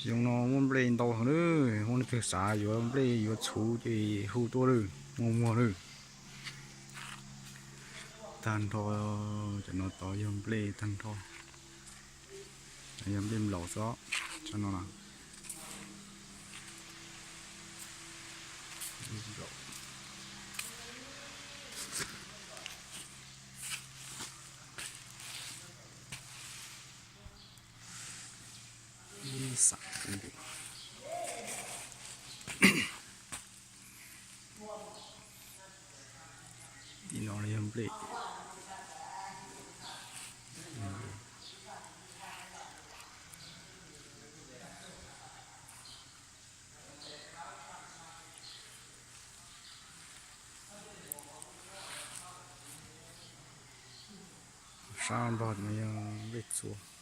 Xyoo no muaj nplej ntau heev lawm, muaj leej twg xav yuav nplej yuav txhuv ces hu tuaj lawm, muaj muag lawm. Tag nrho, cov no tod yog nplej tag nrho, yog nplej nplaum xwb, cov no na. Ib xab, no yog nplej. Sab nrog no yog nplej txua.